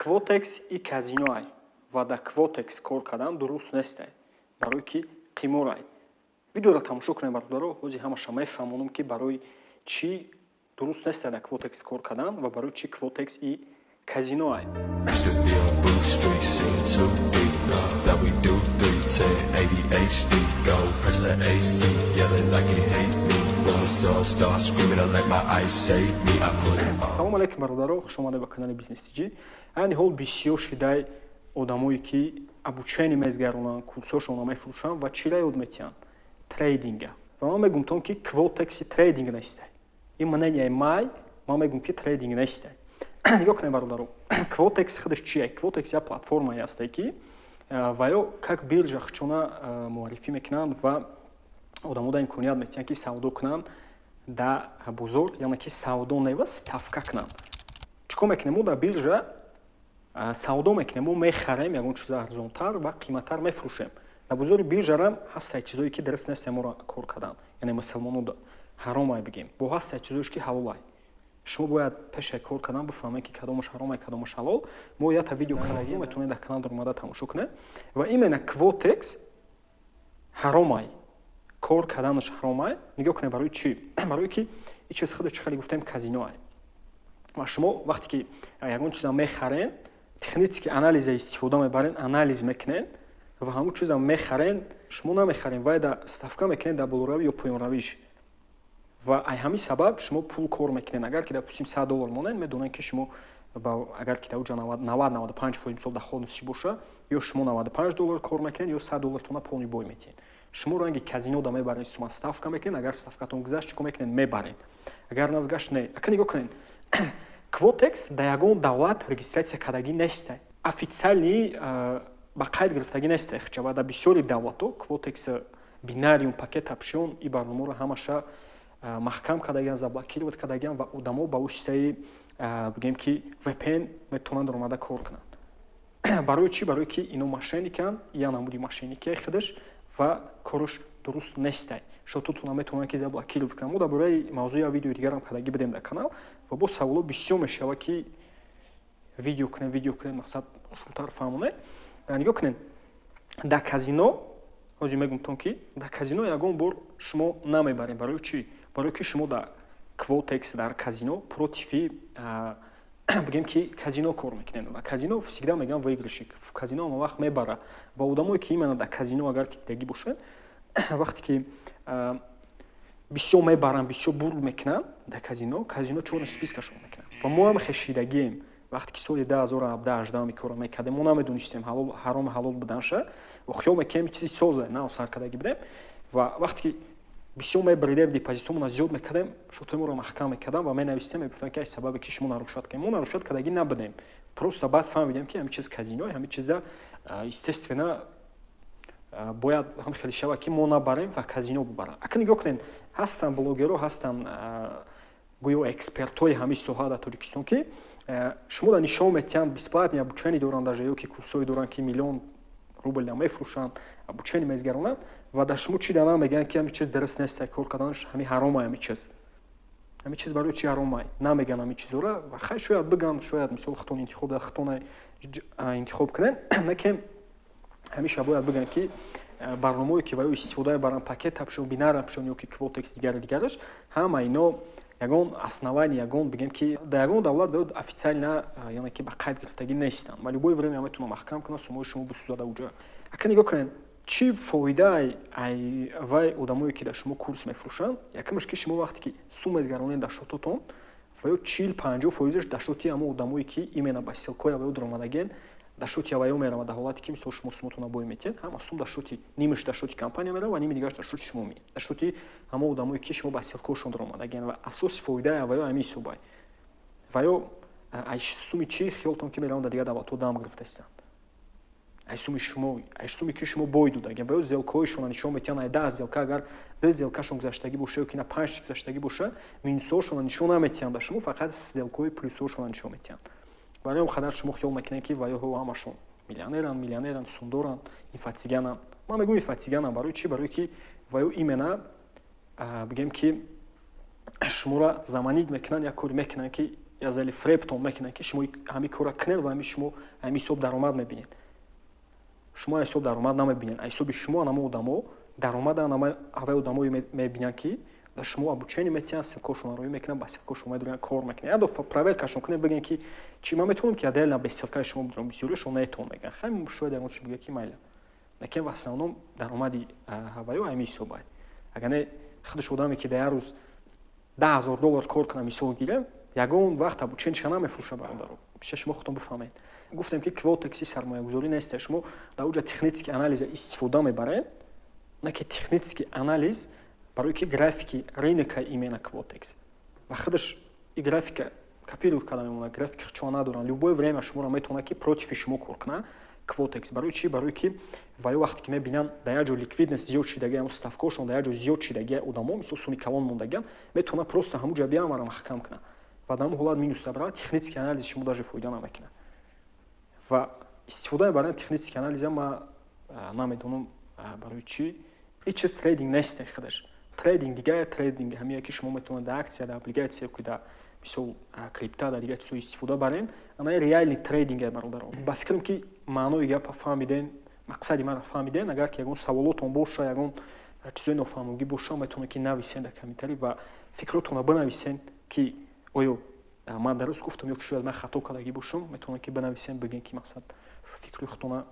Quotex и казиноай ва дар Quotex кор кардан дуруст нестай, барое ки қиморай. Видеоро тамошо кунед, бародаро, ҳозир ҳамаша мефаҳмонам, ки барои чӣ дуруст нестай дар Quotex кор кардан ва барои чӣ Quotex и казиноай. Used to be on Booth Street, singing too deep. Now we do 3, 10, ADHD. Go press the AC, yelling like you hate me. When the sun starts screaming, I let my eyes save me. I put it on. Салому алейкум, бародаро, хуш омадед ба канали Бизнес TJ. Айни ҳол бисёр шидай одамое, ки обучение мезгаронанд, курсҳошонро мефурӯшанд ва чира ёд метиҳанд? Трейдинга. Ва ман мегӯм тон, ки Quotex трейдинг нестай. Ин мнение май, ман мегӯм, ки трейдинг нестай. Нигоҳ кунед, бародаро, Quotex худаш чие? Quotex як платформае ҳасте, ки ва ё как биржа хучона муаррифӣ мекунанд ва одамо да имконият метиҳанд, ки савдо кунанд дар бозор, яъне ки савдо не ва ставка кунанд. Чӣ кор мекунем? Мо дар биржа савдо мекунем, мо мехарем ягон чиза арзонтар ва қиматтар мефурӯшем. Дар бозори биржарам ҳастае чизое, ки дуруст нест моро кор кардан, яъне мусалмоно ҳаромай бигем, бо ҳастае чизоеш, ки ҳалолай. Шумо бояд пешаи кор кардан бифаҳмед, ки кадомаш ҳаромай, кадомаш ҳалол. Мо якта видео кардагим, метавонед дар канал даромада тамошо кунед. Ва именно Quotex ҳаромай, кор карданаш ҳаромай. Нигоҳ кунед, барои чӣ? Барое ки ин чиз худо, чӣ хеле гуфтем, казиноай. Ва шумо вақте ки ягон чиза мехарен, технический анализа истифода мебарен, анализ мекунен ва ҳамон чиза мехарен, шумо намехарен, вай да ставка мекунед дар болоравӣ ё поёнравиш ва ай ҳамин сабаб шумо пул кор мекунед. Агар ки, допустим, 100 доллар монед, медонед, ки шумо агар ки дар уҷа 90-95% мисол доходность боша, ё шумо 95 доллар кор мекунед, ё 100 доллартона полный бой метиҳед. Шумо ранги казино да мебаред, сума ставка мекунед. Агар ставкатон гузашт, чӣ кор мекунед? Мебаред, агар назгашт, не. Ака, нигоҳ кунед, Quotex дар ягон давлат регистрация кардагӣ нестай, официально ба қайд гирифтагӣ нестай. Хча ва дар бисёри давлатҳо Quotex, Binarium, Pocket Option, и барномаро ҳамаша маҳкам кардагиан, заблокировать кардагиан ва одамо ба воситаи, бигем ки, VPN метавонанд омада кор кунанд. Барои чӣ? Барое ки ино мошенниканд, я намуди мошенникияи худаш ва кораш дуруст нестай. Шототона метавонанд, ки заблокировать кунанд. Мо дар бораи мавзӯи як видеои дигарам кардагӣ бидем дар канал ва боз саволо бисёр мешавад, ки видео кунем, видео кунем, мақсад хушрӯтар фаҳмонем. Нигоҳ кунед, дар казино ҳозир мегумтон, ки дар казино ягон бор шумо намебарем. Барои чӣ? Барое ки шумо дар Quotex, дар казино против, бигем ки, казино кор мекунед ва казино всегда, мегӯям, выигрыши казино ҳама вақт мебара. Ва одамое, ки именно дар казино агар ки дидагӣ бошед, вақте ки бисёр мебаранд, бисёр бурд мекунанд дар казино, казино чёрный спискашон мекунад. Ва мо ҳам хешидагием. Вақте ки соли 2017-18 ин корро мекардем, мо намедонистем ҳарому ҳалол буданша ва хиёл мекунем, чизи созе на саркардагӣ будем. Ва вақте ки бисёр мебаридем, депозитҳомона зиёд мекардем, шотҳои моро маҳкам мекардам ва менавистем, мегуфтем, ки ай сабабе ки шумо нарушать кардем. Мо нарушать кардагӣ набудем, просто баъд фаҳмидем, ки ҳамин чиз казино, ҳамин чиза, естественно, бояд ҳам хеле шавад, ки мо набарем ва казино бубарам. Ака, нигоҳ кунед, ҳастанд блогерҳо, ҳастанд гӯё экспертҳои ҳамин соҳа дар Тоҷикистон, ки шумо да нишон метиҳанд, бесплатный обучение доранд даже ё ки курсҳое доранд, ки миллион рубл мефурӯшанд, обучение мезгаронанд ва дар шумо чӣ дана мегӯянд, ки ҳамин чиз дуруст нест, кор карданаш ҳамин ҳаромай. Ҳамин чиз барои чӣ ҳаромай? Намегӯянд ҳамин чизҳоро. Ва хай, шояд бигӯянд, шояд, мисол, худтон интихоб дар худтон интихоб кунед, лекин ҳамеша бояд бигӯянд, ки барномаое, ки ва ё истифода мебаранд, Pocket Option, Binary Option ё ки Quotex, дигари дигараш, ҳама ино ягон основание, ягон, бигем ки, дар ягон давлат бояд официально, яъне ки ба қайд гирифтагӣ нестанд ва любое время метавонанд маҳкам кунанд, суммаи шумо бисӯзада уҷа. Ака, нигоҳ кунед, чӣ фоида ай вай одамое, ки дар шумо курс мефурӯшанд? Якумаш, ки шумо вақте ки сум мезгаронед дар шототон, ва ё 40-50 фоизаш дар шоти ҳамон одамое, ки именно ба ссылкаҳои аваё даромадагиен, дар шоти аваё меравад. Дар ҳолате ки, мисол, шумо суматонро бой метиҳед, ҳама сум дар шоти, нимаш дар шоти компания меравад ва ними дигараш дар шоти шумо, дар шоти ҳамон одамое, ки шумо ба ссылкаҳошон даромадагиен. Ва асоси фоидаи аваё ҳамин ҳисобай. Ва ё ай суми чӣ хиёлтон, ки мераванд, дар дигар давлатҳо дам гирифта истанд? Ай суми шумо, ай суми ки шумо бой додагиен. Ва ё сделкаҳои нишон метиҳанд. Ай 10 сделка агар ду сделкашон гузаштагӣ боша ё ки на панҷ гузаштагӣ боша, минусҳошонро нишон наметиҳанд ба шумо, фақат сделкаҳои плюсҳошонро нишон метиҳанд. Барои он қадар шумо хиёл мекунед, ки ва ё ҳамашон миллионеранд, сумдоранд, инфоцыгананд. Ман мегӯям, инфоцыгананд. Барои чӣ? Барое ки ва ё именно, бигем ки, шуморо заманить мекунанд, як коре мекунанд, ки язали фребтон мекунанд, ки шумо ҳамин кора кунед ва ҳамин шумо ҳамин ҳисоб даромад мебинед. Шумо ҳисоб даромад намебинед. Ҳисоби шумо анамо одамо даромада, ҳаваи одамое мебинанд, ки ба шумо обучение метиҳанд, ссылкошонро роӣ мекунанд, ба ссылко шумо медоранд, кор мекунанд. Як дафъа проверкашон кунед, бигӯед, ки чӣ ман метавонам, ки отдельно без ссылкаи шумо бидорам. Бисёриашон наметавон, мегӯянд. Хай, шояд ягон чиз бигӯяд, ки майла, лекин в основном даромади ҳаваё ҳамин ҳисобай. Агар не, худаш одаме, ки дар як рӯз 10 000 доллар кор кунад, мисол гирем, ягон вақт обучениша намефурӯша, бародаро. Биша шумо худтон бифаҳмед. Гуфтем, ки Квотекси сармоягузорӣ нест. Шумо дар уҷа технический анализа истифода мебаред, на ки технический анализ, барои ки графики рынка именно Квотекс ва худаш и графика копировать карда мемонад, графики хчо надоранд. Любое время шуморо метавонад, ки против шумо кор кунад Квотекс. Барои чӣ? Барои ки ва ё вақте ки мебинанд, дар як ҷо ликвидность зиёд шидаги, ҳамн ставкаҳошон дар як ҷо зиёд шидаги, одамо мисол суми калон мондагиан, метавонад просто ҳамун ҷо биамара маҳкам кунад ва дар ҳамун ҳолат минус набарад. Технический анализ шумо даже фоида намекунад ва истифода мебаранд технический анализа. Ма намедонам барои чӣ. Ҳеҷ чиз трейдинг нест худаш. Трейдинг дигар, трейдинг ҳамие, ки шумо метавонед дар акция, дар облигация, ки дар мисол крипта, дар дигар чизҳо истифода барен. Ана реальный трейдинг, бародарон. Ба фикрам, ки маънои гапа фаҳмиден, мақсади маро фаҳмиден. Агар ки ягон саволотон боша, ягон чизои нофаҳмогӣ боша, метавонед, ки нависен дар комментарий ва фикротонро бинависен, ки оё ман дуруст гуфтам ё ки шояд ман хато кардагӣ бошам. Метавонед, ки бинависен, бигӯен, ки мақсад фикри худтона.